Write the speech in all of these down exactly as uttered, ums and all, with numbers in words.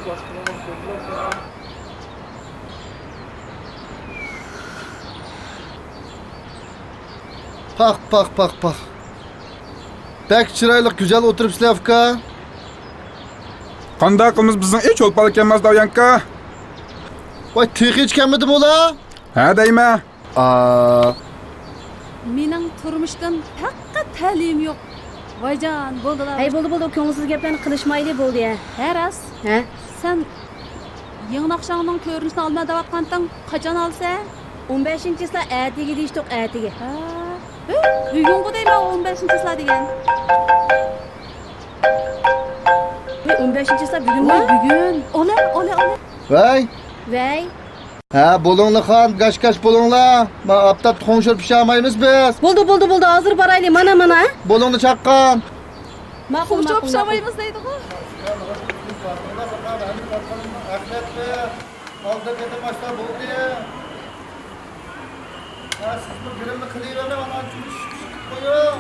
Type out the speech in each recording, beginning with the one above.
پاخ، پاخ، پاخ، پاخ. بەك چىرايلىق، گۈزەل ئولتۇرۇپسىلەر، ئۇكا. قانداق قىلىمىز، بىزنىڭ ئىش چولپانلىق كەلمەس داۋيانكا. ۋاي، تېخىچە كەلمىدىمۇ ئۇلار؟ ھە دەيمەن. ئا. مېنىڭ تۇرمۇشتىن پەقەت تەلىيىم يوق. ۋايجان، بولدىلا. ھەي، بولدى، بولدى، كۆڭۈلسىز گەپلەرنى قىلىشمايلى، بولدى، ھە. ھە، راست. ھە؟ سەن يېڭى ناخشاڭنىڭ كۆرۈنۈشىنى ئالىمەن دەۋاتقانتىڭ، قاچان ئالىسەن؟ ئون بەشىنچى چىسلا ئەتىگە دېيىشتۇق، ئەتىگە. ھە؟ ھە، بۈگۈنغۇ دەيمەن، ئون بەشىنچى چىسلا دېگەن. ۋاي، ئون بەشىنچى چىسلا بۈگۈنمۇ؟ ۋاي، بۈگۈن. ئولە، ئولە، ئولە. ۋەي. ۋەي. ھە، بولۇڭلار خان، گاش-گاش بولۇڭلار. ما ئاپتاپتا خۇڭشۇر پىشالمايمىز بىز. بولدى، بولدى، بولدى، ھازىر بارايلى، مانا، مانا. بولۇڭلار چاققان. ماقۇل، خۇڭشۇر ماقۇل، ماقۇل. پىشالمايمىز دەيدىغۇ. ئەخمەت، ئالدىن كېتىپ باشلاپ بولدى. ھە، سىزمۇ گىرىمنى قىلىۋېرىڭ، ئانا، چۈمۈش قىلىپ قويۇڭ.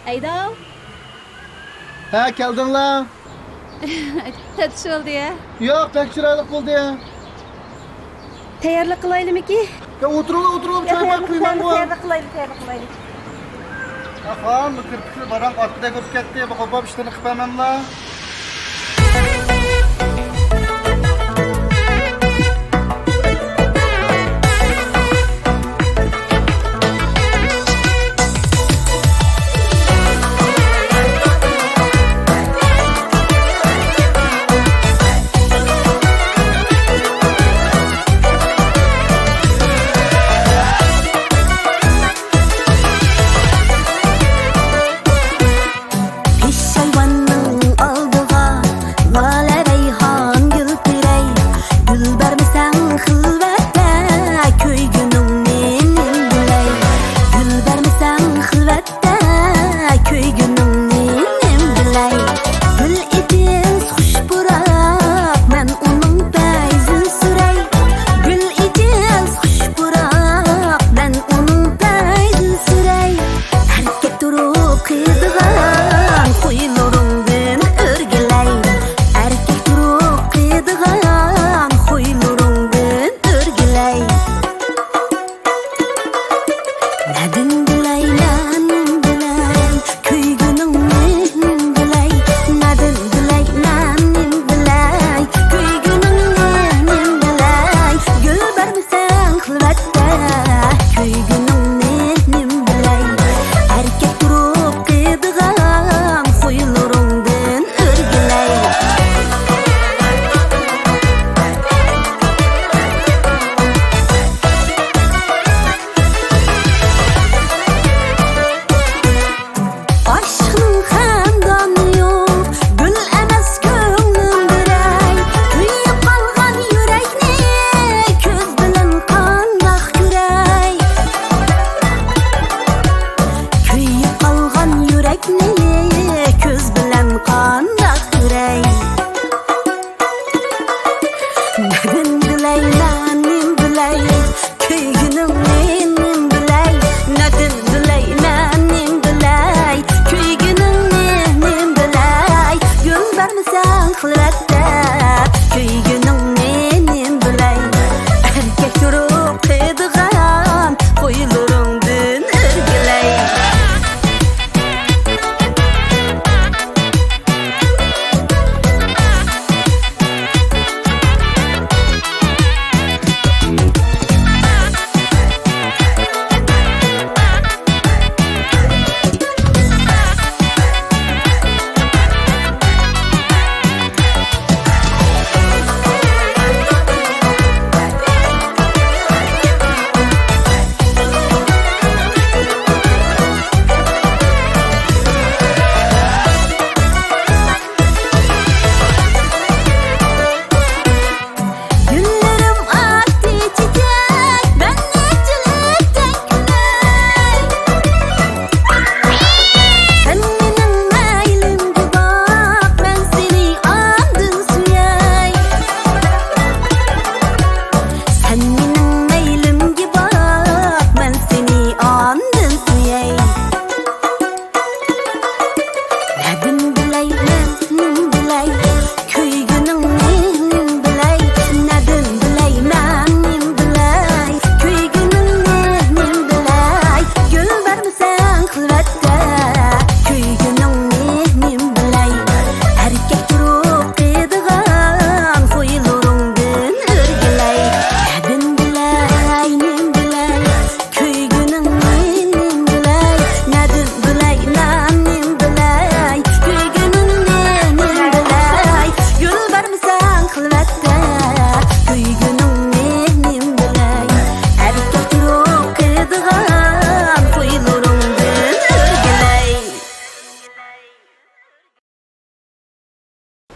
ئەيداۋ. ھە، كەلدىڭلار. تەتۈش بولدى يا؟ ياق، بەك چىرايلىق بولدى. تەييارلىق قىلايلىمىكى؟ يا، ئولتۇرۇڭلار، ئولتۇرۇڭلار، چاي قويۇپ قويمامغۇ. تەييارلىق قىلايلى، تەييارلىق قىلايلى. ئاخان، بۇ كىرپىكلىرى باراڭ ئارتقىدەك بولۇپ كەتتى. بۇ قوپاپ ئىشلىرىنى قىلىپ بەرمەملا. پېشايۋاننىڭ ئالدى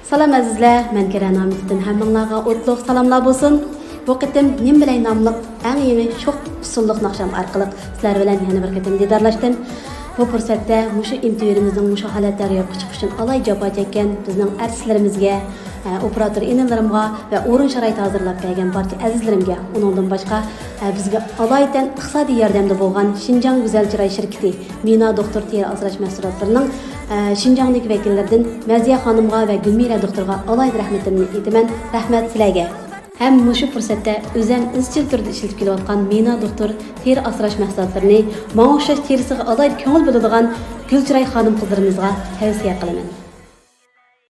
سالام ئەزىزلەر، مەن كىرە نامىدىن ھەممىڭلارغا ئوتلۇق سالاملار بولسۇن. بۇ قېتىم نېمە بىلەي ناملىق ئەڭ يېڭى شوخ ئۇسسۇللۇق ناخشام ئارقىلىق سىلەر بىلەن يەنە بىر قېتىم دىدارلاشتىم. بۇ پۇرسەتتە مۇشۇ ئىنتېرۋيۇمىزنىڭ مۇشۇ ھالەتتە روياپقا چىقىشى ئۈچۈن ئالاھىدە جاپا چەككەن بىزنىڭ ئەرتىسلىرىمىزگە، ئە، ئوپېراتور ئىنىلىرىمغا ۋە ئورۇن شارائىتى ھازىرلاپ بەرگەن بارچە ئەزىزلىرىمگە، ئۇنىڭدىن باشقا، ئە، بىزگە ئالايىتەن ئىقتىسادىي ياردەمدە بولغان شىنجاڭ گۈزەل چىراي شىركىتى، مىنا دوختۇر تېرە ئاسراش مەھسۇلاتلىرىنىڭ، ئە، شىنجاڭدىكى ۋەكىللىرىدىن مەزىيە خانىمغا ۋە گۈلمىرە دوختۇرغا ئالاھىدە رەھمىتىمنى ئېيتىمەن. رەھمەت سىلەرگە! ھەم مۇشۇ پۇرسەتتە ئۆزەم ئىزچىل تۈردە ئىشلىتىپ كېلىۋاتقان مىنا دوختۇر تېرە ئاسراش مەھسۇلاتلىرىنى، ماڭا ئوخشاش تېرىسىغا ئالاھىدە كۆڭۈل بۆلىدىغان گۈلچىراي خانىم-قىزلىرىمىزغا تەۋسىيە قىلىمەن.